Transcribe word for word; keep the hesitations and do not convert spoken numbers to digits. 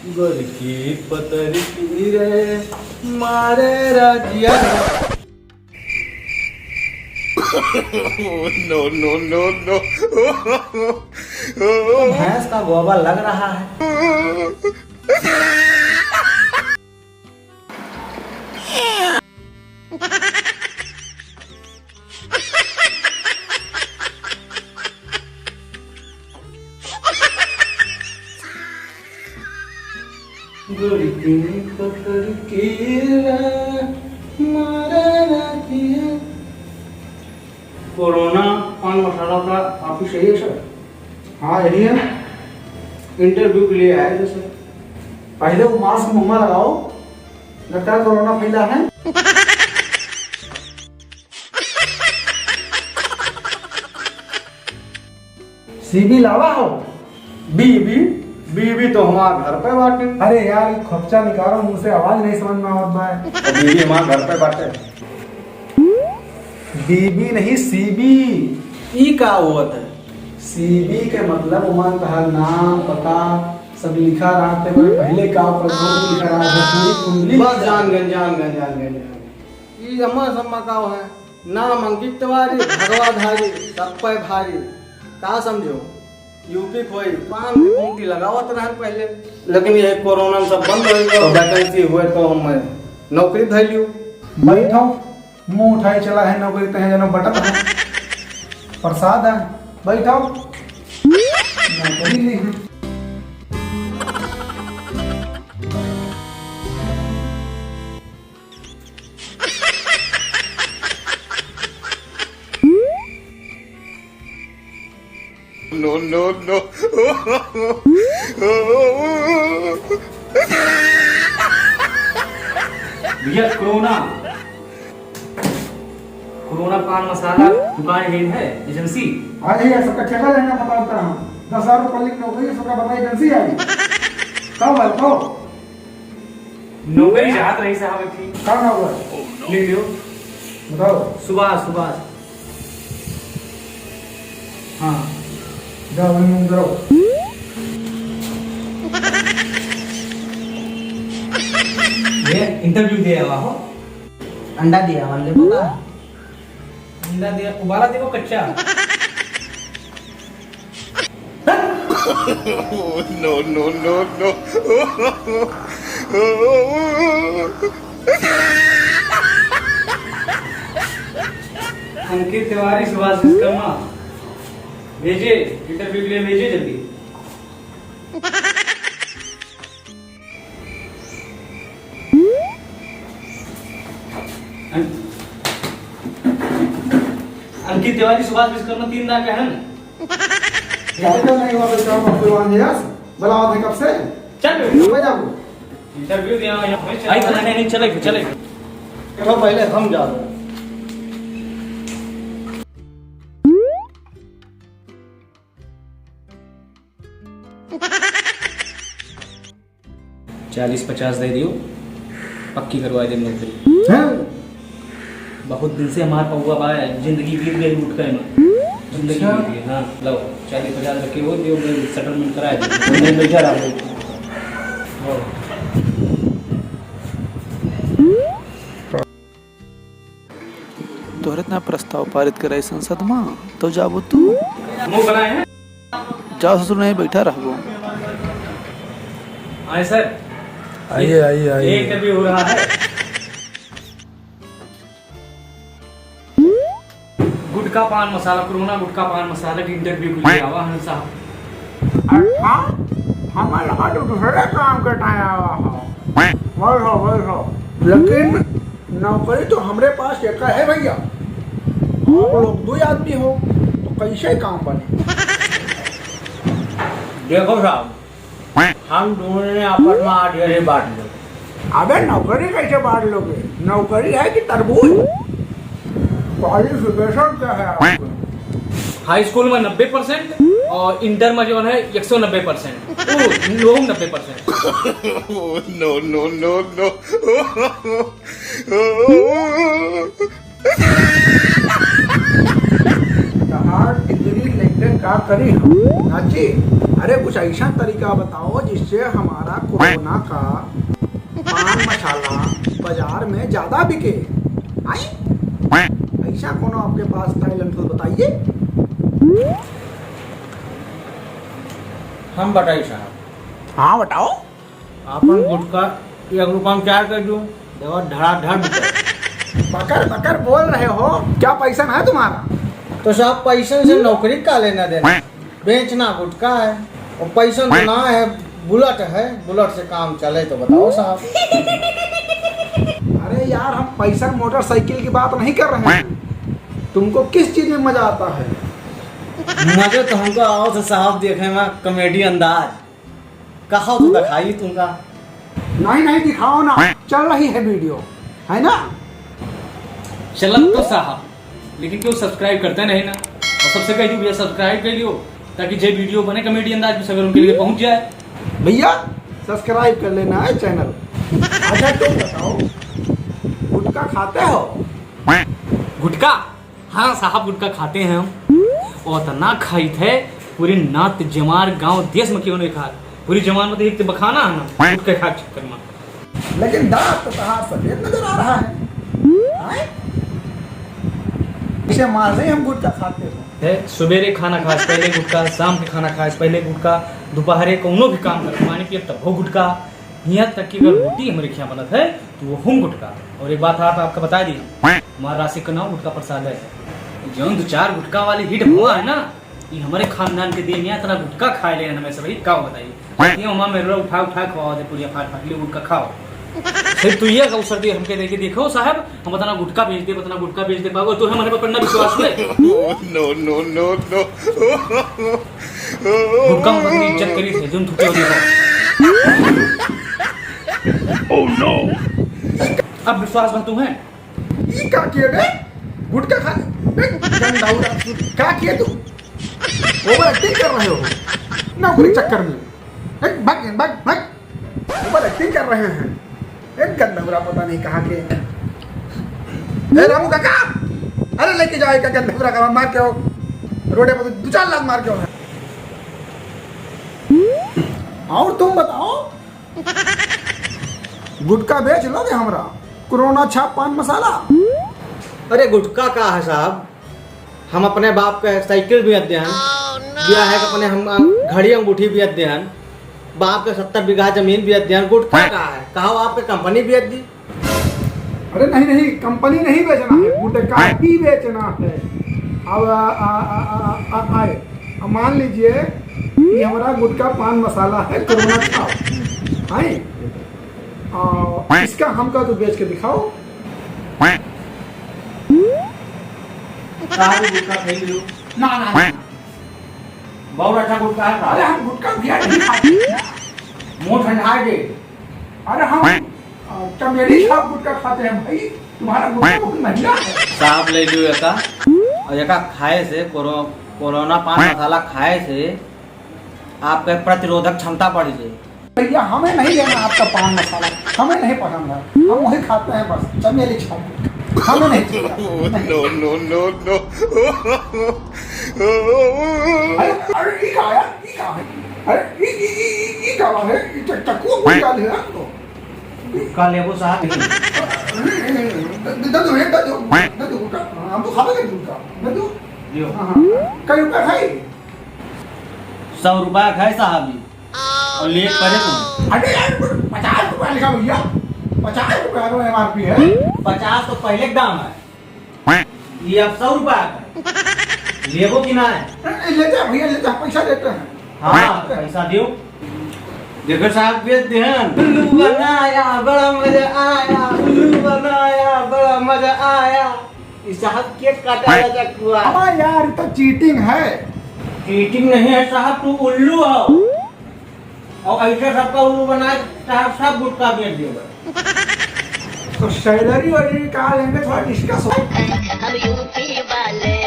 गोरकी पतरकी रे, मारे राजिया। No, no, no, no। तो भैंस का गोबर लग रहा है। गोरकी पतरकी रे, मारे राजिया। कोरोना पान मसाला का ऑफिस यही है सर? हाँ, यही है। इंटरव्यू के लिए आए थे सर। पहले वो मास्क मुंह में लगाओ, लगता है कोरोना फैला है। सीबी लावा हो? बीबी? बीबी तो हमार घर पे बाटे। अरे यार, ई खोपचा निकालो, मुंह से आवाज नहीं समझ में आवत बा। तो बीबी हमार घर पे बाटे। बीबी नहीं, सीबी। ई का होत है? सीबी के मतलब ओमन तहार नाम, पता सब लिखा रहत है, पहले का प्रश्न लिखा रहत है, पूरी कुंडली बस लिखा जान गए, जान गए, जान गए, जान गए। ई अम्मा सम्मा का है? नाम अंकित तिवारी, भगवाधारी, सब पे भारी। का समझो? यूपी खोई, पान की गुमटी लगावत रहन पहले, लेकिन ये कोरोना में सब बंद हो गया, तो वैकेंसी हुए तो हम नौकरी धर लियो। बैठो, मुंह उठाई चला है नौकरी, तहे जनो बटत है, प्रसाद है, बैठो, नौकरी ली है। No, no, no। भैया, कोरोना, कोरोना पान मसाला दुकान यही है, एजेंसी? हाँ, ये सबका ठेका लेना बताता हूँ। दस हजार रुपये की नौकरी, सबका बताइए, एजेंसी आई। कब है, कब? नौकरी जात रही साहब, एक ठीक। का नौकर? ले लियो। बताओ। सुभाष, सुभाष। हाँ। जाओ, वहीं मुंह करो। ये इंटरव्यू दिया हुआ हो। अंडा दिया हुआ, लेबो का? अंडा दिया, उबाला देबो, कच्चा? No, no, no, no। अंकित तिवारी, सुभाष विश्वकर्मा, भेजे, इंटरव्यू के लिए भेजे जल्दी। अं-, अंकित तिवारी, सुभाष विश्वकर्मा, तीन नाम के हैं ना? ज्यादा नहीं हुआ तो क्या पहलवान है यार? बुलाओ थे कब से? चल। मैं जाऊँ। इंटरव्यू दिया यहाँ पे। आई तो नहीं, नहीं, चले, चले। तो पहले हम जाते हैं। चालीस पचास दे दियो, पक्की करवा दे नौकरी। हैं? बहुत दिन से हमार पौवा बा, जिंदगी बीत गई गुटखा में। जिंदगी अच्छा। बीत गई, हाँ। लो, चालीस पचास रखे हो, दियो, मैं सेटलमेंट करा दे। मैं बैठा रहा हूँ। हाँ। तोहरे इतना प्रस्ताव पारित कराई संसद में, तो जाबो तू? मुंह बनाए हैं? जाओ ससुर, नहीं बैठा रहबो। आए सर। आइए, आइए, आइए। ये इंटरव्यू हो रहा है। गुटखा पान मसाला, कोरोना गुटखा पान मसाला के इंटरव्यू के लिए आवा है साहब। अच्छा, हमारे लगा तो दूसरे काम के टाइम आवा हो। बैठो, बैठो। लेकिन नौकरी तो हमरे पास एक है भैया, आप लोग दो आदमी हो, तो कैसे काम बने? देखो साहब, हम दोनों ने आपस में आधी आधी बांट लो। अबे नौकरी कैसे बांट लोगे? नौकरी है कि तरबूज? क्वालिफिकेशन क्या है आपका? हाई स्कूल में नब्बे परसेंट और इंटर में जो है एक सौ नब्बे परसेंट। ओ, लोग नब्बे परसेंट। No, no, no, no। तहार डिग्री लैंगिक क्या करी हम? नाची, अरे कुछ ऐसा तरीका बताओ जिससे हमारा कोरोना का पान मसाला बाजार में ज्यादा बिके। आई? ऐसा कोनो आपके पास talent हो बताइए। हम बताई साहब। हाँ बताओ। आपन गुटखा एक रुपया में चार कर दूं, देखो धड़ाधड़ बिके। बकर बकर बोल रहे हो, क्या पैसा है तुम्हारा? तो साहब पैसन से नौकरी का लेना देना? बेचना गुटखा है और पैसन तो ना है, बुलेट है, बुलेट से काम चले तो बताओ साहब। अरे यार, हम पैसन मोटरसाइकिल की बात नहीं कर रहे हैं। तुमको किस चीज में मजा आता है? मजा तो हमको आवत है साहब, देखे में comedy अंदाज। कहो तो दिखाई तुमका। नहीं, नहीं, दिखाओ ना, चल रही है video, है ना? चलत तो साहब, लेकिन क्यों subscribe करते नहीं ना? और सबसे कह दूं भैया, subscribe कर लियो, ताकि जे video बने comedy अंदाज में सवेर उनके लिए पहुंच जाए। भैया, subscribe कर लेना है channel। अच्छा, तुम बताओ, गुटखा खाते हो? गुटखा? हाँ साहब, गुटखा खाते हैं हम। और इतना खाइत है, पूरी नात जमार गांव देश में क्यों नहीं खात। पूरी जमार में तो एक तो बखाना है ना, गुटखा खा के चक्कर में। लेकिन दांत तो तहार सफेद नजर आ रहा है। आए? इसे मार नहीं हम गुटखा खाते हो। है, सुबेरे खाना खाए से पहले गुटखा, शाम के खाना खाए से पहले गुटखा, दोपहरे कौनो भी काम करे, पानी पिए तब हो गुटखा। यहाँ तक कि अगर रोटी हमरे खिया बनत है, तो वो हम गुटखा। और एक बात आप, आपका बता दी, हमार राशि का नाम गुटखा प्रसाद है। जौन दो चार गुटखा वाली hit हुआ है ना, ये हमारे खानदान के दिन यहाँ इतना गुटखा खाए ले हमें सब, का बताइए। ये हमार मेरे उठा उठा खवा दे, पूरी फाट फाट ले गुटखा खाओ। फिर तू ये अवसर दिए हमके देके, देखो साहब, हम इतना गुटखा बेच दे, इतना गुटखा बेच दे, पागल, तो हमारे पर ना विश्वास हुए। No, no, no, no। गुटखा में अपनी इज्जत करी थे, जोन थूके हो गया। Oh no। अब विश्वास बा तुम्हें? ई का किए बे? गुटखा खा, बे, गंडौरा, का किए तू? Over acting कर रहे हो नौकरी चक्कर में। ए, भाग, भाग, भाग। Over acting कर रहे हैं। एक गंडौरा पता नहीं कहाँ के। ए, रामू काका, अरे लेके जाओ एक गंडौरा का, मार के हो। रोडे पर दो चार लात मार के हो। और तुम बताओ, गुटखा बेच लोगे हमरा? कोरोना छाप पान मसाला। अरे गुटखा का है साहब, हम अपने बाप के साइकिल बेच देहन, ब्याह है अपने हम, अ, घड़ी अंगूठी बेच देहन, बाप के सत्तर बीघा जमीन बेच देहन, गुटखा का है? कहा आपके कंपनी बेच दी? अरे नहीं, नहीं, कंपनी नहीं बेचना है, गुटखा ही बेचना है। अब आ, आ, आ, आ, आ, आए, अब मान लीजिए कि हमारा गुटखा पान मसाला है, कोरोना छाप, है? आ, इसका हमका तो बेच के दिखाओ। साहब, गुटखा खा लो। ना, ना, ना। बहुत अच्छा गुटखा है साहब। अरे, हम गुटखा भैया नहीं खाते। मुंह ठंडा दे। अरे, हम, अ, चमेली छाप गुटखा खाते हैं भाई। तुम्हारा गुटखा बहुत महंगा है। साहब, ले लियो एका। और एका खाए से कोरो-, कोरोना पान मसाला खाए से आपके प्रतिरोधक क्षमता बढ़ जाए। भैया, हमें नहीं लेना आपका पान मसाला, हमें नहीं पसंद है, हम वही खाते हैं बस, चमेली छाप। हमें नहीं चाहिए। No, no, no, no। अरे, अरे, ई का है? ई का है? अरे, ई, ई, ई, ई, ई का है? ई च-, चक्कू कोई डाल है ना तो? गुटखा लेबो साहब? दे, दे, दे दो, दे दो, दे दो गुटखा। हम तो खाबे नहीं गुटखा। दे दो। लियो। हाँ, हाँ। कई रुपया खाई? सौ रुपया खाए साहब जी। और लेट करे तुम। अरे यार, पचास रुपया लिखा भैया, पचास रुपया तो एम आर पी है। पचास तो पहले के दाम है, ये अब सौ रुपया का है। लेबो कि ना है? अरे, ले जा भैया, ले जा, पैसा देते हैं। हाँ, पैसा दियो। देखो साहब, बेच देहन। उल्लू बनाया, बड़ा मजा आया, उल्लू बनाया, बड़ा मजा आया। ई साहब केक काटा वाला चकुआ। हाँ यार, ई तो cheating है। Cheating नहीं है साहब, तू उल्लू हो। और ऐसे सबका उल्लू बना के साहब सब गुटखा बेच दियो। तो salary वैलरी का लेंगे, थोड़ा discuss हो। हम यूपी वाले,